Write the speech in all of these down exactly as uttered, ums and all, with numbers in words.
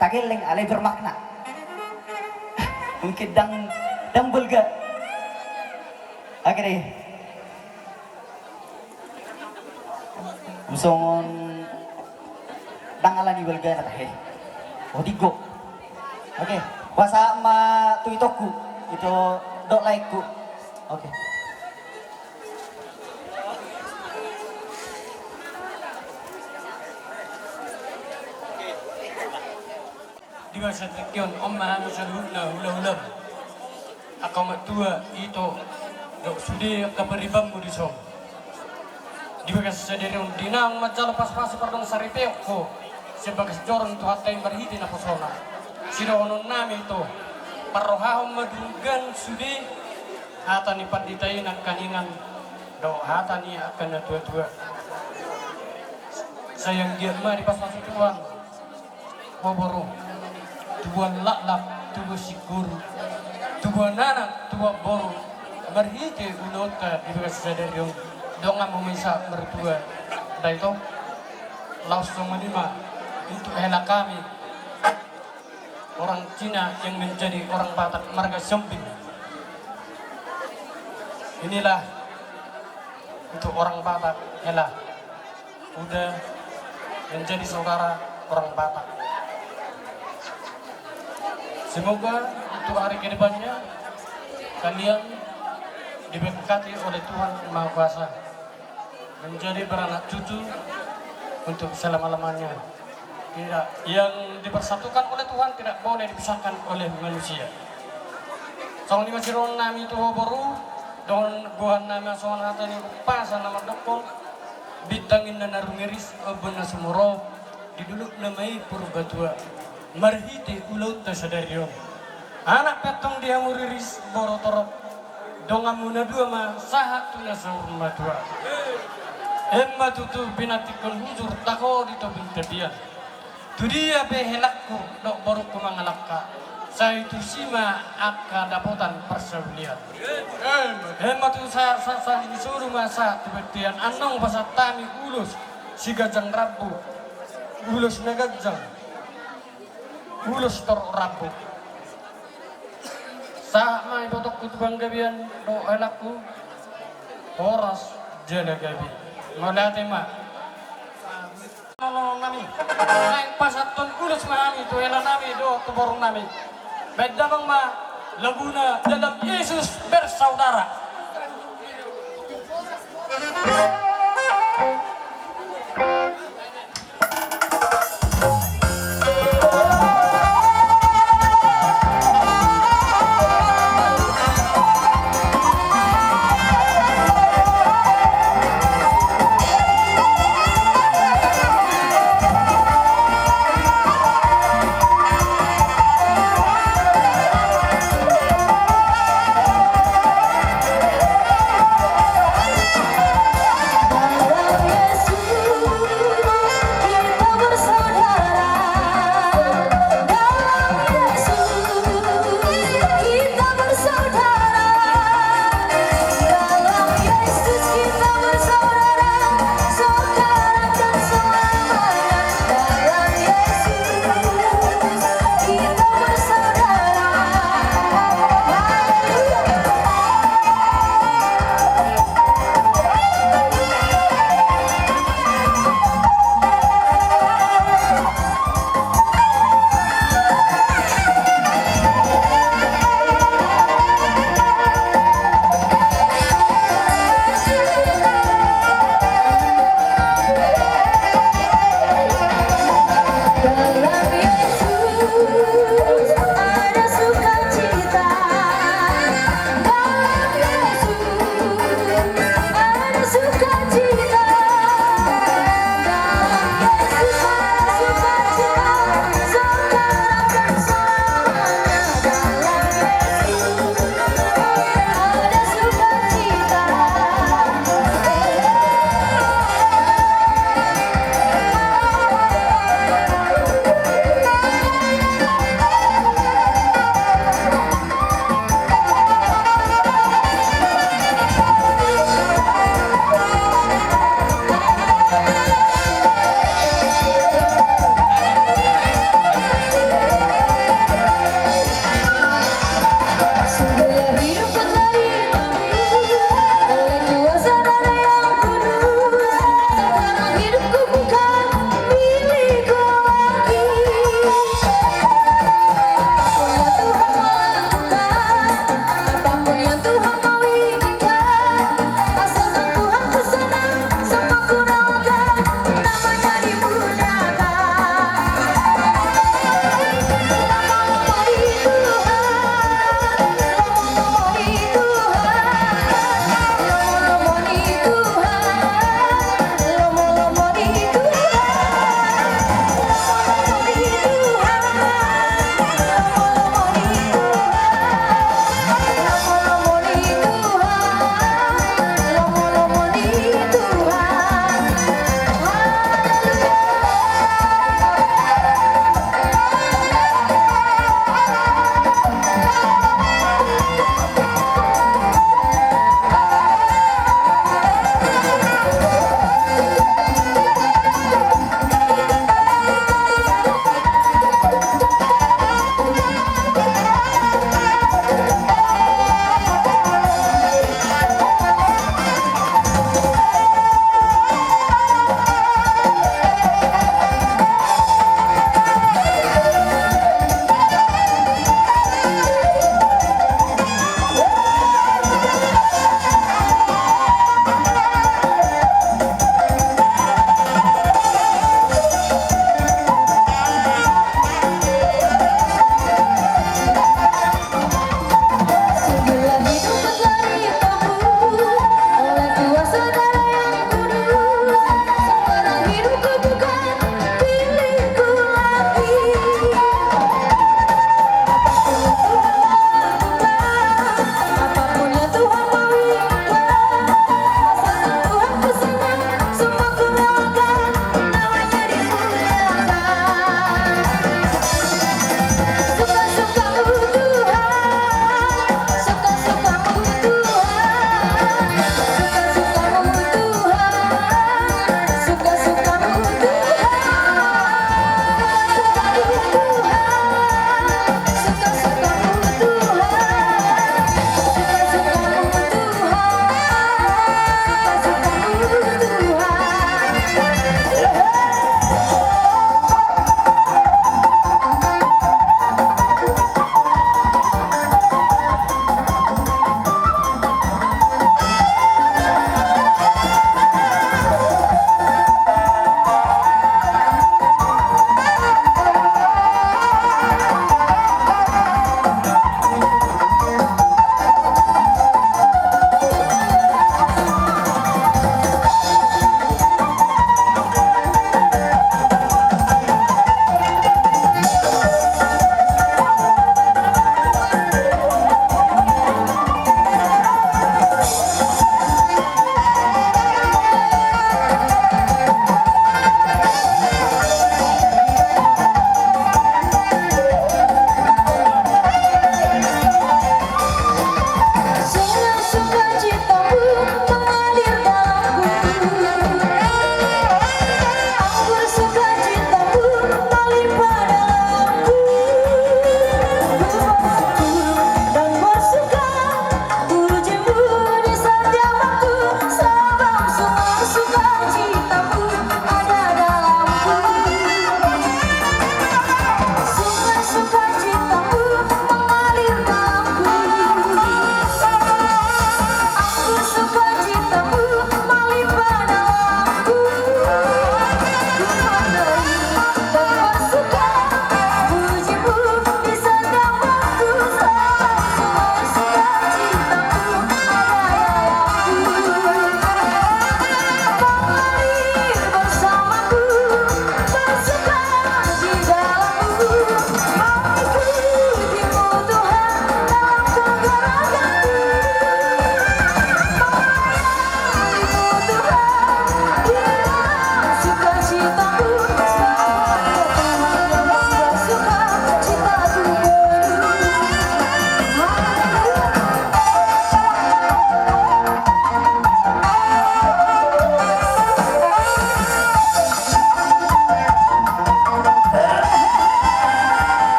Tageleng alai bermakna. Mungkin ndang, ndang bolga. Oke deh. Songon ndang alani bolgana tahe. Oh, tigo. Oke, hupasahat ma tu itongku, ito dohot laengku. Oke. Di bagasan tingki on, on ma hami saluhutna hulahulam, angka omak tua, ito, dohot sude angka paribanmu dison. Di bagasan sadari on, di naung manjalo pasupasu pardongan saripeon ho sian bagas joro ni Tuhanta i marhite naposona. Sidohononnami, ito, parrohahon ma dunggan sude hata ni pandita i nangkaningan dohot hata ni angka natuatua. Sai anggiat ma dipasupasu Tuhan ho boru, tubuan laklak, tubuan singkoru, tubuan anak, tubuan boru, marhite ulaonta di bagasan sadari on, donganmu ma i sahat martua. Ndai, ito, laos songon i ma untuk hela kami orang Cina yang menjadi orang Batak marga Siombing. Inilah untuk orang Batak, hela. Uda menjadi saudara orang Batak. Semoga untuk hari ke depannya kalian diberkati oleh Tuhan Yang Maha Kuasa, menjadi beranak cucu untuk selama-lamanya. Tidak, yang dipersatukan oleh Tuhan tidak boleh dipisahkan oleh manusia. Songon i ma sidohononnami tu ho boru, dohot goarnami songon hata ni umpasa na mandokkon: Bintang inna na rumiris, ombun na sumorop, di dolok na ma i Purbatua. Marhite ulaonta sadari on, anak pe antong di hamu riris, boru torop, donganmu na dua ma sahat tu na saur matua. Emma tutu pinantikhon hujur taho di topi ni tapian. Tu dia pe helangku dohot borungku mangalangka, sai tusi ma angka dapotan parsaulian. Emma tutu sa-, sa-, sahali ni solu ma sahat tu bontean, annon pasahat hami ulos siganjang rambu, ulos na ganjang, ulos torop rambu. Sahat ma ibotongku tu panggabean dohot helangku, horas jala gabe. Mauliate ma. Nami, naeng pasahathon ulos ma hami tu helanami dohot tu borunami. Baen damang ma laguna Dalam Yesus Bersaudara.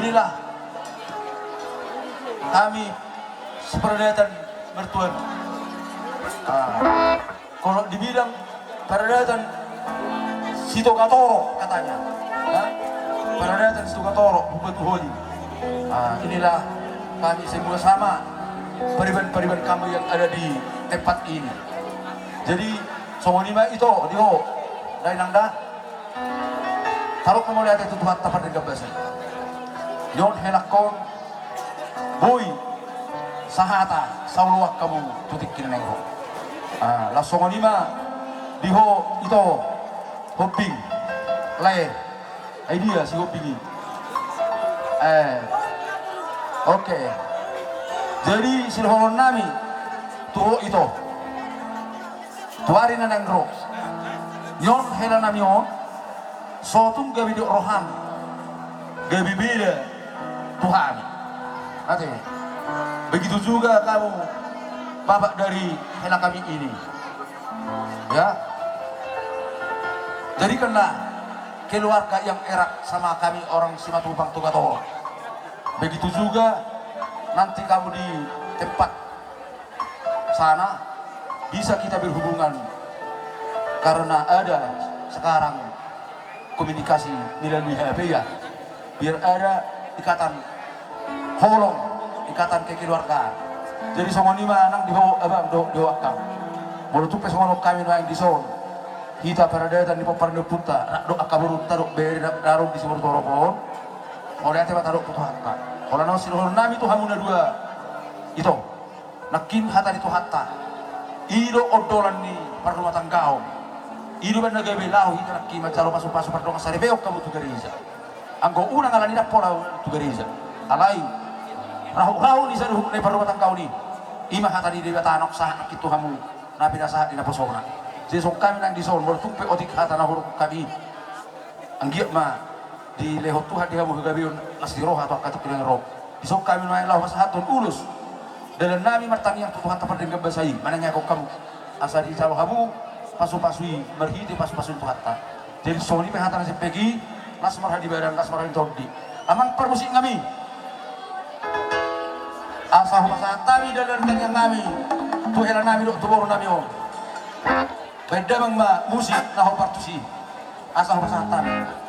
Inilah kami seperadatan mertuan. Ah, kalau dibilang peradatan Sitogatorop katanya. Hah? Peradatan Sitogatorop, bukan Tuholi. Ah, inilah kami semua sama pariban-pariban kami yang ada di tempat ini. Jadi songon i ma ito di ho, dainang da. Tarup ma mauliate tu Tuhanta pardenggan basa i. Di on helangkon boi sahata saoloan hamu tu tingki na naeng ro. Ah, laos songon i ma di ho ito Hombing. Lae. Ai dia si Hombing i? Eh. Oke. Jadi sidohonon nami tu ho ito. Tu ari na naeng ro. Ni on hela nami on, so tung gabe didok roham, gabe beda tu hami. Ate. Begitu juga kamu, bapak dari hela kami ini. Ya. Jadikanlah keluarga yang erat sama kami orang Simatupang Togatoro. Begitu juga nanti kamu di tempat sana bisa kita berhubungan karena ada sekarang komunikasi melalui H P ya, biar ada ikatan holong, ikatan kekeluargaan. Jadi songon i ma nang di ho abang dohot di ho angkang. Molo tung pe songon on hami nuaeng dison, hita peradatan ni pomparan ni ompunta dohot angka borunta dohot bere na adong di Siborutorop on, mauliate ma tadok tu Tuhanta. Holan on sidohonon nami tu hamu na dua ito. Nangkin hata ni Tuhanta, i do ondolan ni parrumatanggaon. I do umbahen na gabe laho hita nangkin manjalo pasupasu pardongansaripeon hamu tu gareja. Anggo unang ala ni ndang pola tu gareja, alai rahut-rahut ni saluhutna i parrumatanggaon i. I ma hata ni Debata naung sahat nangkin tu hamu na pinasahat ni naposona. Jadi songon hami nang dison, molo tung pe otik hata na hudok hami, anggiat ma dilehon Tuhan di hamu hagabeon las ni roha tu angka tingki na naeng ro. Dison hami nuaeng laho pasahathon ulos dalan nami martangiang tu Tuhanta pardenggan basa i, manangiangkon hamu asa dijalo hamu pasupasu i marhite pasupasu ni Tuhanta. Jadi songon i pe hata na simpek i, las ma roha di badan, las ma roha di tondi. Amang parmusik nami, asa hupasahat hami dalan tangiang nami tu hela nami dohot tu boru nami on. Baen damang ma musik na hombar tusi, asa hupasahat hami.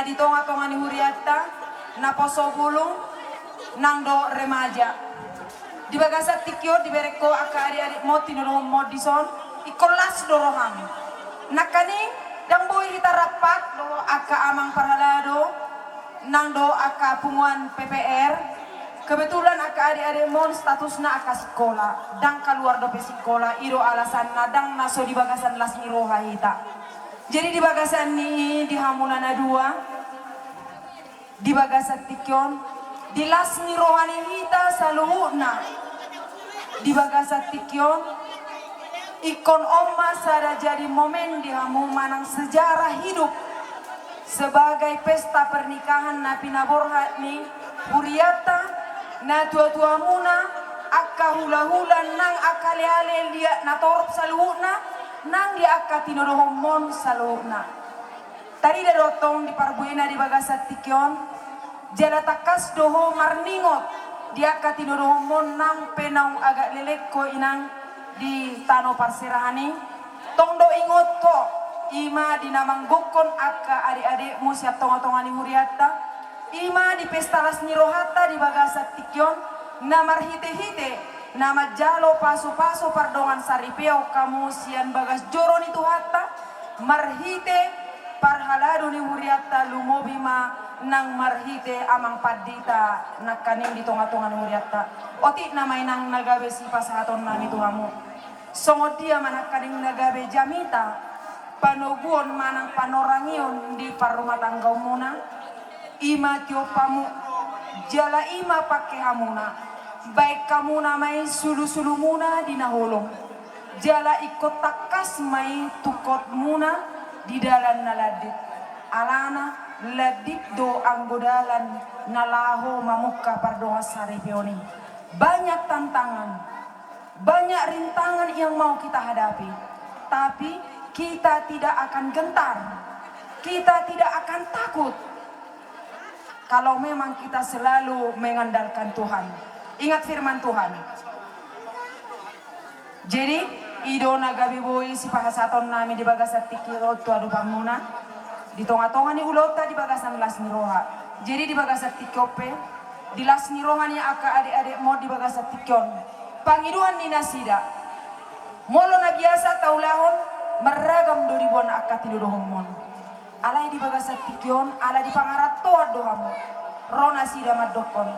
Di tonga-tonga ni hurianta, naposo bulung, nang dohot remaja. Di bagasan tingki on dibereng ho angka adik-adikmon, tinodohonmon dison, ingkon las do roham. Nangkaning, ndang boi hita rap dohot angka amang parhalado, nang dohot angka punguan P P R. Kebetulan angka adik-adikmon statusna angka sikola, ndang kaluar dope sikola, i do alasanna, ndang na so di bagasan las ni roha hita. Jadi di bagasan ni i, di hamuna na dua, di bagasan tingki on, di las ni roha ni hita saluhutna. Di bagasan tingki on, ingkon on ma sada jadi momen di hamu manang sejarah hidup sebagai pesta pernikahan na pinaborhat ni hurianta, natua-tuamuna, angka hula-hula nang angka ale-ale liat na torop saluhutna, nang di angka tinodohonmon saluhutna. Tarida do tong di parbuena di bagasan tingki on, jala tangkas do ho marningot di angka tinodohonmon nang pe naung agak leleng ho inang di tano parserahan i. Tong do ingot ho, i ma di na manggokhon angka adik-adikmu sian tonga-tonga ni hurianta, i ma di pesta las ni rohanta di bagasan tingki on, na marhite-hite na manjalo pasu-pasu pardongan saripeon hamu sian bagas joro ni Tuhanta, marhite parhalado ni hurianta, lumobi ma nang marhite amang pandita nangkaning di tonga-tonga ni hurianta. Otik nama inang na gabe sipasahatonnami tu hamu. Songon dia ma nangkaning na gabe jamita, panoguon manang panorangion di parrumatanggaonmuna, i ma tiop hamu, jala i ma pangke hamuna, baen hamuna ma i sulu-sulumuna di na holom, jala ingkon tangkas ma i tungkotmuna di dalan na landit. Alana landit do anggo dalan na laho mamungka pardongan saripeon i. Banyak tantangan, banyak rintangan yang mau kita hadapi, tapi kita tidak akan gentar, kita tidak akan takut kalau memang kita selalu mengandalkan Tuhan. Ingat firman Tuhan. Jadi, i do na gabe boi sipasahatonnami di bagasan tingki on tu adopanmuna, di tonga-tonga ni ulaonta di bagasan las ni roha. Jadi, di bagasan tingki on pe, di las ni roha ni angka adik-adikmon di bagasan tingki on, pangidoan ni nasida. Molo na biasa taulahon, marragam do diboan angka tinodohonmon. Alai di bagasan tingki on, ala dipangarantoan do hamu. Ro nasida mandokhon,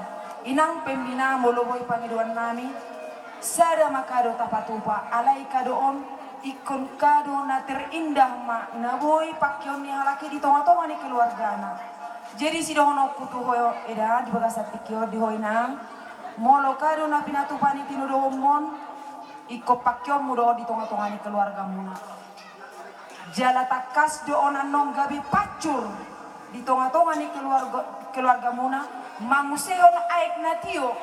inang pembina, molo boi pangidoannami, sada ma kado tapatupa, alai kado on ingkon kado na terindah ma na boi pangkeon ni halak i di tonga-tonga ni keluargana. Jadi sidohononku tu ho eda di bagasan tingki on di ho inang, molo kado na pinatupa ni tinodohonmon, ingkon pangkeonmu do di tonga-tonga ni keluargamuna. Jala tangkas do on annon gabe pansur di tonga-tonga ni keluarga, keluargamuna, mangusehon aek na tio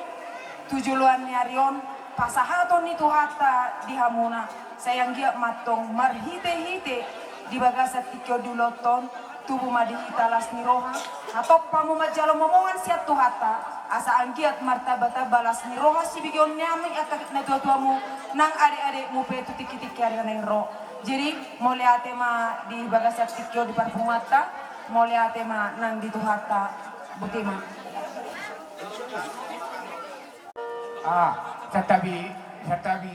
tu joloan ni ari on, pasahaton ni Tuhanta di hamuna. Sai anggiat ma antong marhite-hite di bagasan tingki on di ulaonta on, tubu ma di hita las ni roha, hatop hamu manjalo momongan sian Tuhanta, asa anggiat martamba-tamba las ni roha sibegeonnami angka natua-tuamu nang adik-adikmu pe tu tingki-tingki ari na naeng ro. Jadi, mauliate ma di bagasan tingki on di parpunguanta, mauliate ma nang di Tuhanta. Boti ma. Ah, santabi, santabi.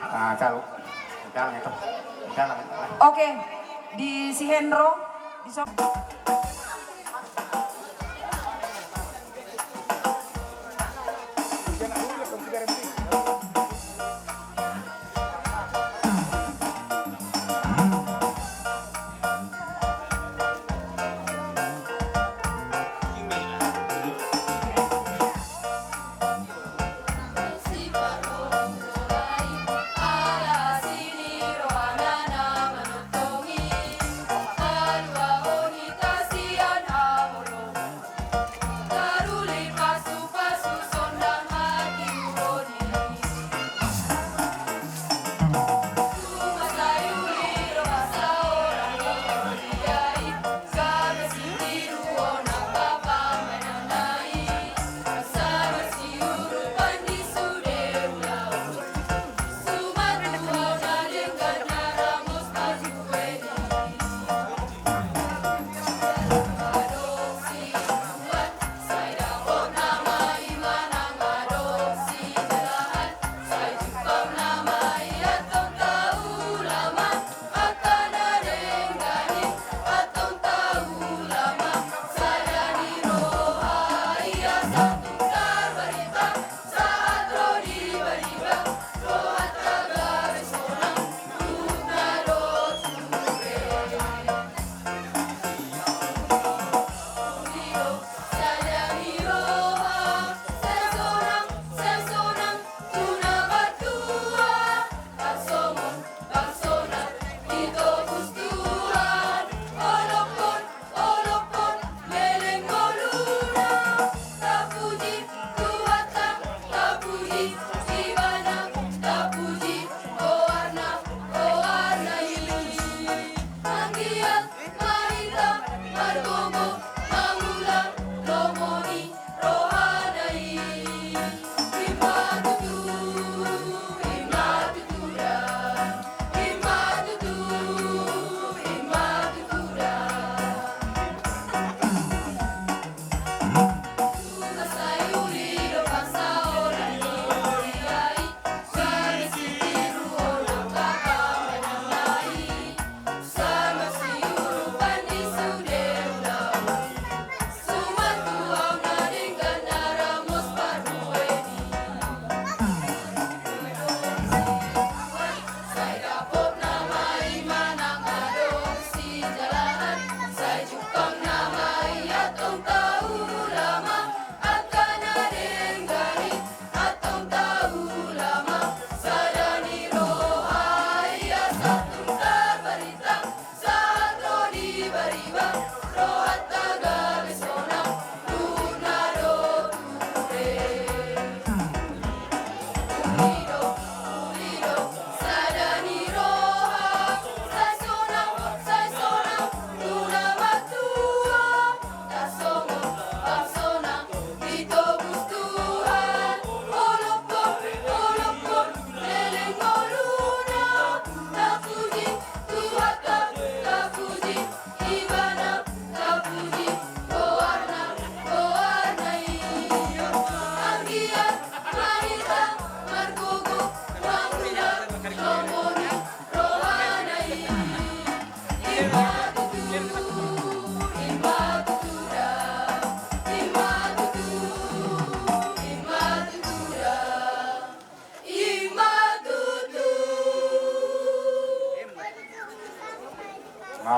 Ah, tahu. Dalam itu. Dalam. Oke, di si Hendro, di so-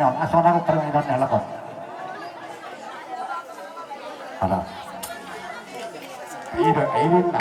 permainan on, asa na ro permainan na lapan. Ala. Ida, ida na.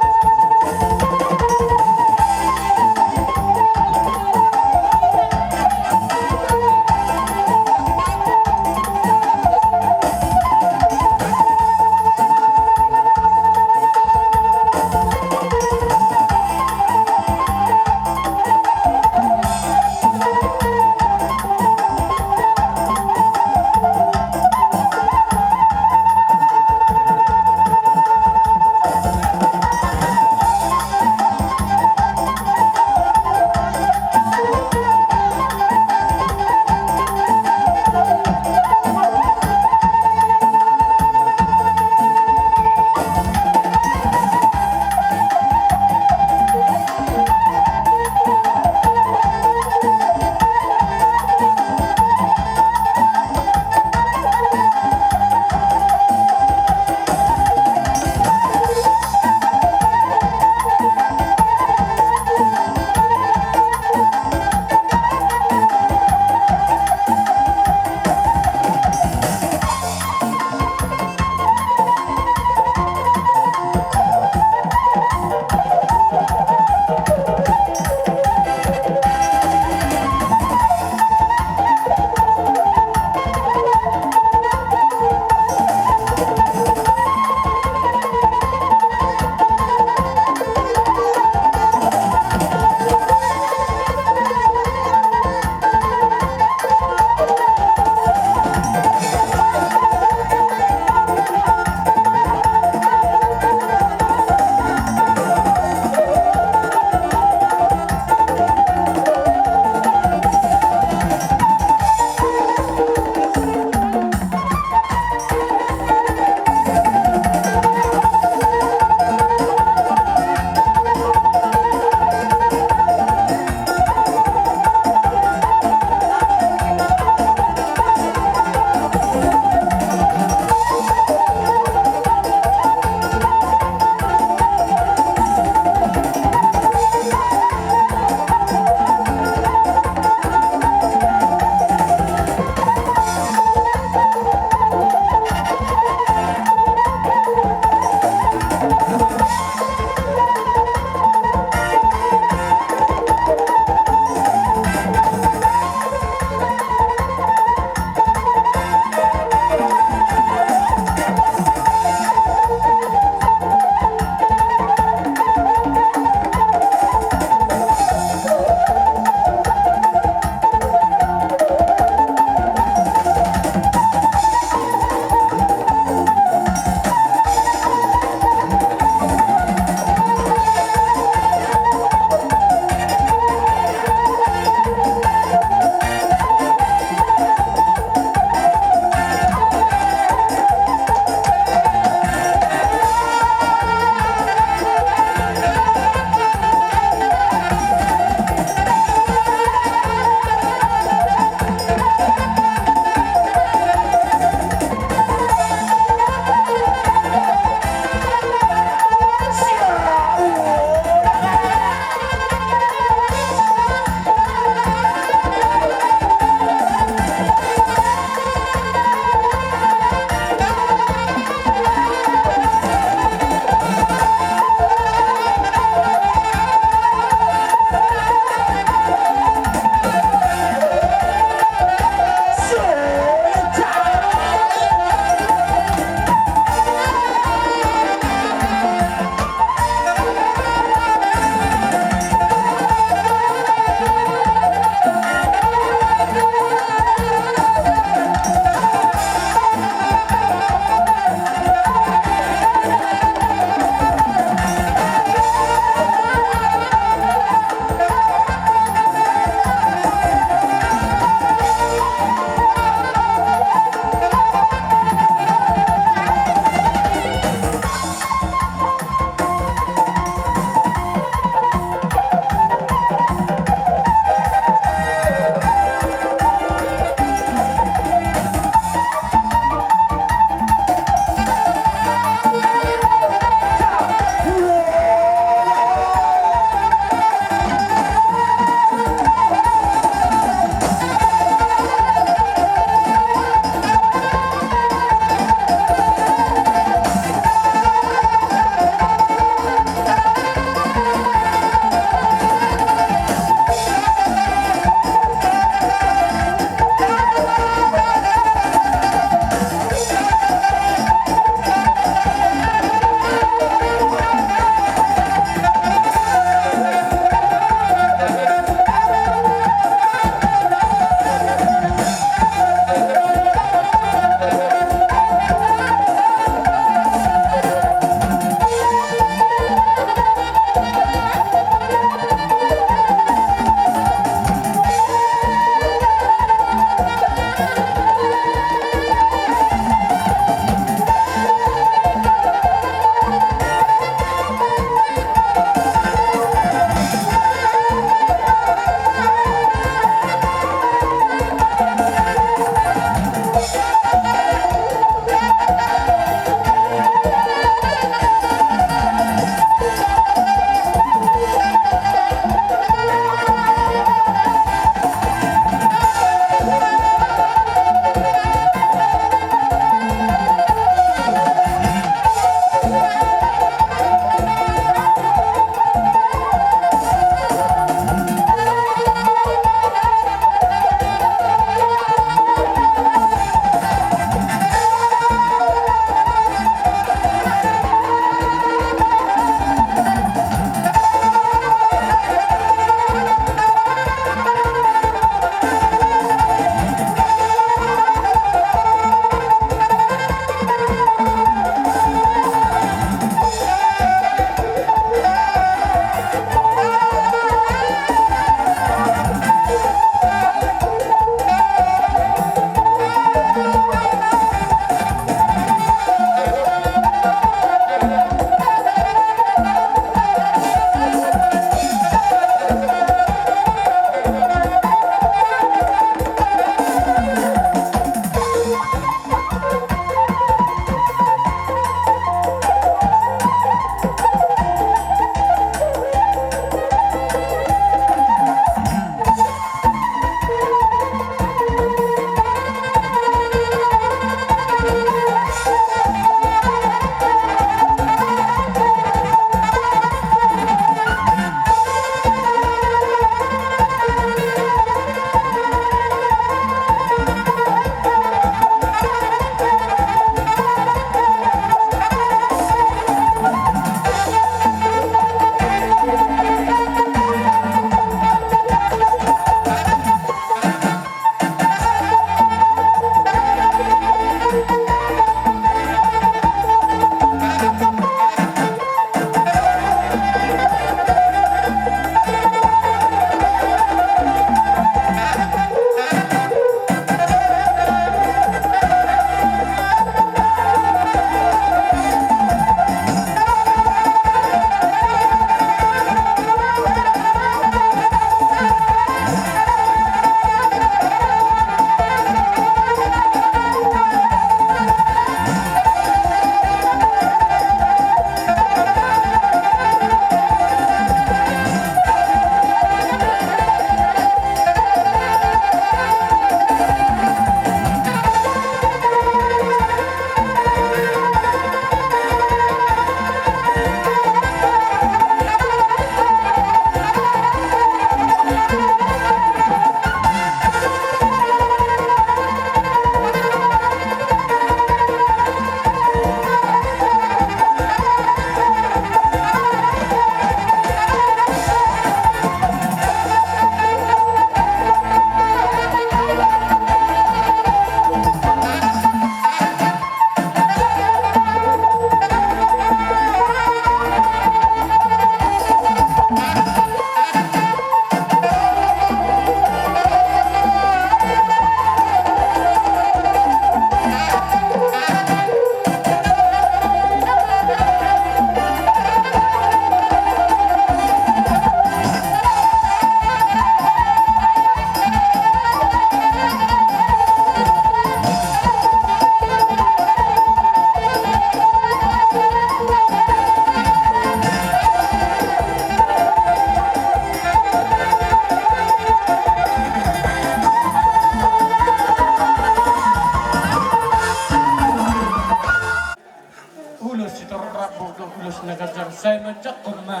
Tor rambu do ulos na ganjang, sai manjangkon ma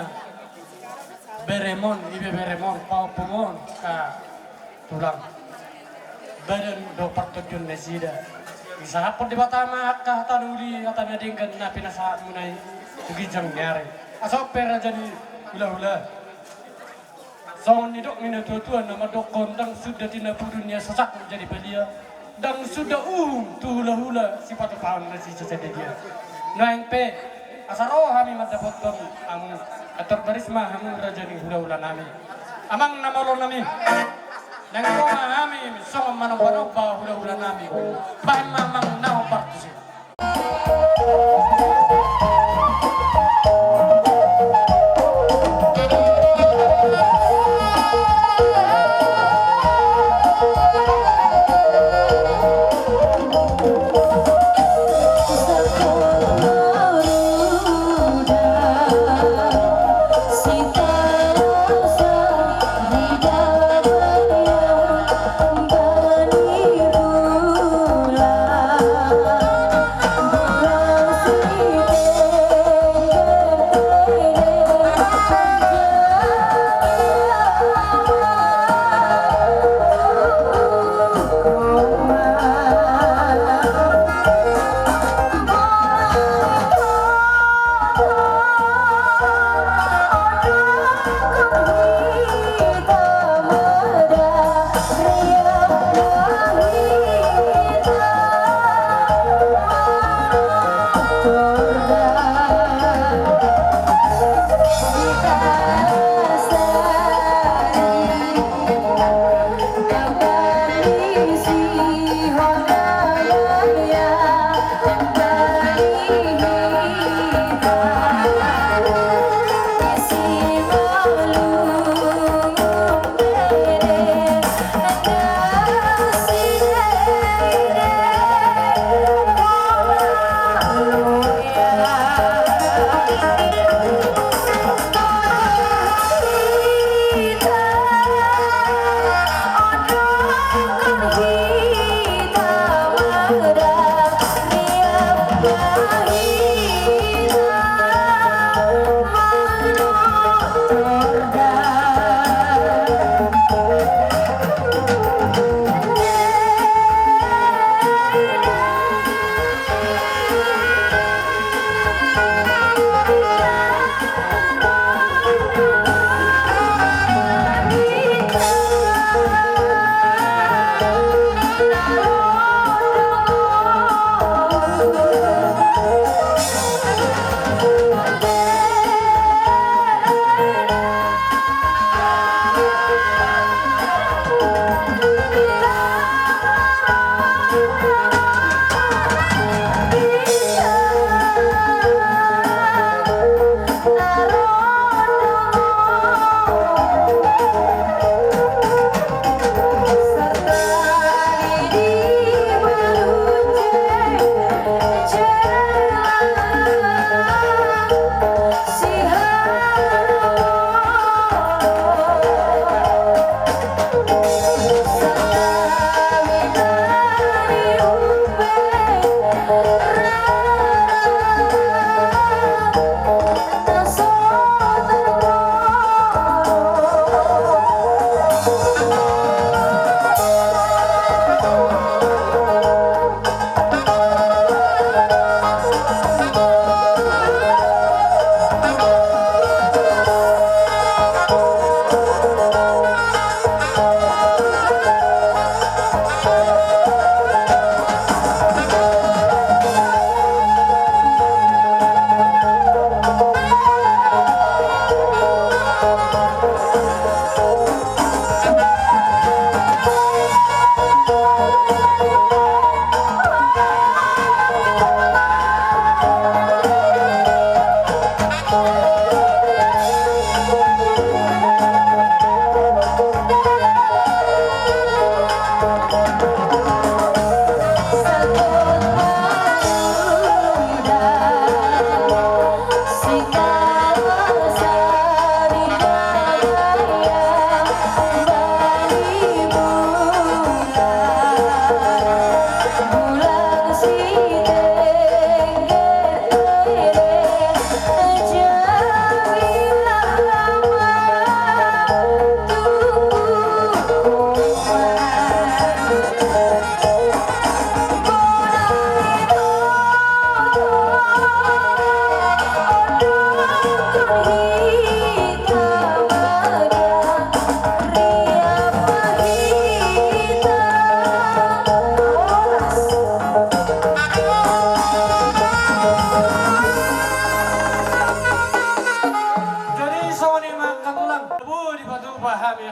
beremon, ibeberemon, paompumon, ka tulang badan do partondion nasida. Disahaphon Debata ma angka hata na uli, hata na denggan na pinasahatmuna i tu ginjang ni ari. Asa on pe raja ni hulahula. Songon nidok ni natuatua na mandokkon, ndang suda tinapudun ia sasak jadi balia, ndang suda uhum tu hulahula sipatupaon na sisada dia. Nuaeng pe asa ro hami mandapothon hamu, antar baris ma hamu raja ni hulahulanami, amang na molo nami. Naeng ro ma hami songon manombanomba hulahulanami. Bahen ma amang na hombar tusi.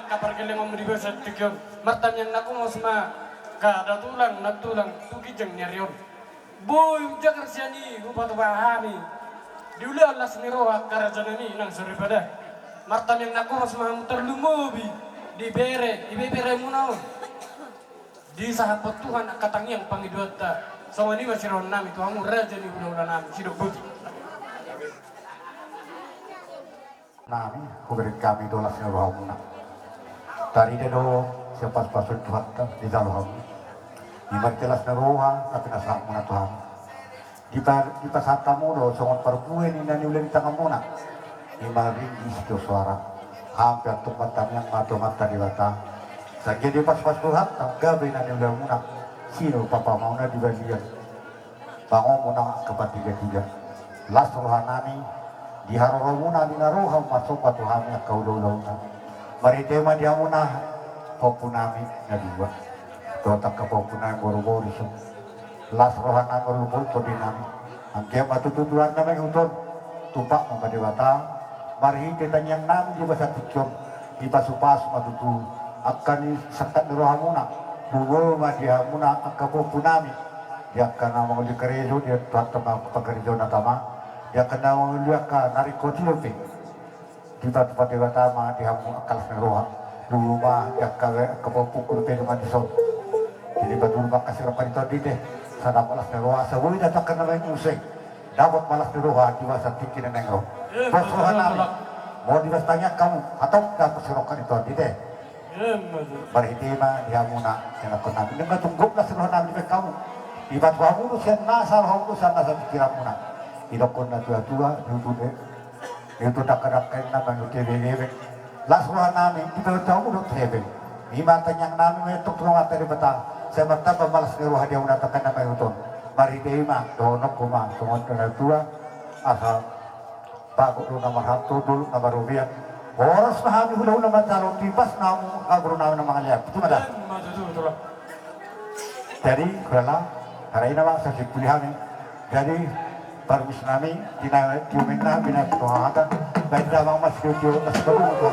Angka pargellengonmu di bagasan tingki on, martamiang na gomos ma angka datulang nantulang tu ginjang ni ari on. Boi jagar sian i hupatupa hami di ulaon las ni roha angka rajanami nang soripada. Martamiang na gomos ma hamu tarlumobi di bere, di beberemuna on. Disahaphon Tuhan angka tangiang pangidoanta. Songon i ma sirohannami tu hamu raja ni hulahulanami, sidok boti. Nami, hubereng hami do las ni rohamuna. Tarida do sian pasupasu ni Tuhanta, dijalo hamu. Ima marhite las ni roha na pinasahatmuna tu hami. Dipa-, dipasahat hamu do songon parbue ni na niula ni tanganmuna. Ima ringgit sitio soara. Hami pe antong martamiang ma tu Amanta Debata. Sai anggiat dipasupasu Tuhanta gabe na niulamuna. Sino papa mauna di balian. Pangonmuna angka partigatiga. Las rohanami di haroromuna di na ro hamu marsomba tu hami angka hulahulamuna. Marhite ma di hamuna pahompunami na dua dohot angka pahompunami boruboru i. Las rohanami, marluput tondinami. Anggiat ma tutu Tuhan na mangihut on tumpak ma Debata. Marhite tangiangnami di bagasan tingki on dipasupasu ma tutu angka na sangkap ni rohamuna. Lumobi ma di hamuna angka pahompunami. Di angka na mangoli karejo, di Tuhanta ma pangkarejoan na tama. Di angka na mangoli angka na ringkot i dope. Dipatupa Debata ma di hamu angka las ni roha. Lumobi ma di angka, angka pahompu dope dongan dison. Jadi paturu ma angka sirongkap ni tondi te. Sai dapot las ni roha, sai boi dapot angka na naeng muse. Dapot ma las ni roha di bagasan tingki na naeng ro. Pos rohanami. Molo di bagasan tangiang hamu, hatop dapot sirongkap ni tondi te. Marhite ma di hamuna ianakhonnami. Nunga tung gok las ni rohanami dibahen hamu. Dipatupa hamu do sian nasa rohamuna, sian nasa pingkiranmuna. Didokkon natuatua, diuduti. Itu dakka-dakka inna manuk kebe-kebe. Las rohanami, dipasahat hamu dohot hepeng. Ima tangiangnami ma i tu Amanta Debata. Sai martamba ma las ni roha di hamuna angka na mangihut on. Marhite i ma dohononku ma songon na tua. Asa bagot do na marhalto, dolok na marobean. Horas ma hami hulahula manjalo, tipas ma hamu angka borunami na mangalean. Betul ma da? Jadi hulala, hara ina ma sai simpuli hami. Jadi parmusnami, tina tiumenna, bina tu hata, baik damang mas tio tio mas tio tio.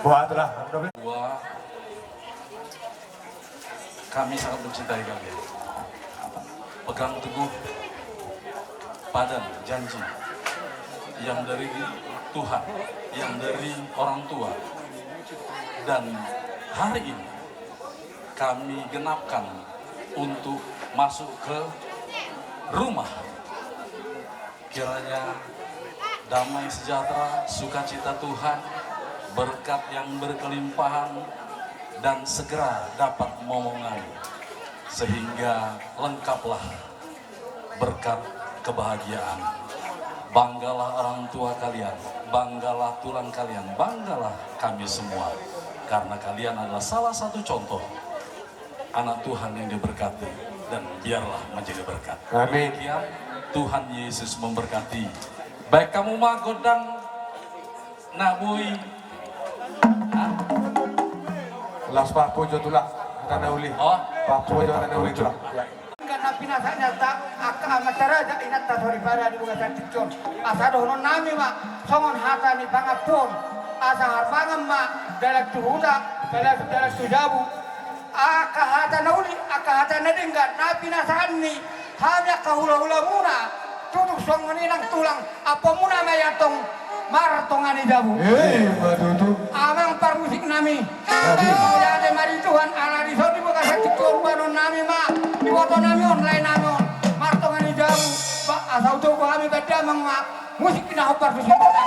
Buat lah. Dua, kami sangat mencintai kalian. Pegang teguh pada janji yang dari Tuhan, yang dari orang tua. Dan hari ini kami genapkan untuk masuk ke rumah. Kiranya damai sejahtera, sukacita Tuhan, berkat yang berkelimpahan, dan segera dapat momongan, sehingga lengkaplah berkat kebahagiaan. Banggalah orang tua kalian, banggalah tulang kalian, banggalah kami semua, karena kalian adalah salah satu contoh anak Tuhan yang diberkati dan biarlah menjadi berkat. Amin. Demikian, Tuhan Yesus memberkati. Baik, hamu ma gondang na boi. Hah? Las pahompu jo tulang, hata na uli. Oh. Pahompu jo hata na uli tulang. Denggan na pinasahat ni angka amanta raja, inanta soripada di bagasan tingki on. Asa dohononnami ma songon hata ni pangampu on. Asa harpangan ma dalan tu huta, dalan, dalan tu jabu. Angka hata na uli, angka hata na denggan na pinasahat ni hami angka hulahulamuna. Tutu songon i nang tulang, ampuonmuna ma i antong martonga ni jabu. Eh, ima tutu. Amang parmusiknami. Jadi. Mauliate ma di Tuhan ala dison di bagasan tingki on bahenonnami ma, ibotonami on, laenami on martonga ni jabu. Ba, asa utogu hami bahen damang ma musik na hombar tu sian tona.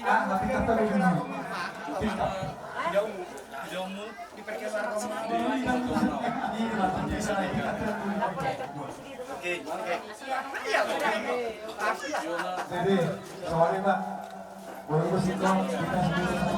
Ah, tapi kata begini. Kita. Oke, oke. Jadi, sorry, Pak. Boleh gue singkong, kita sebelum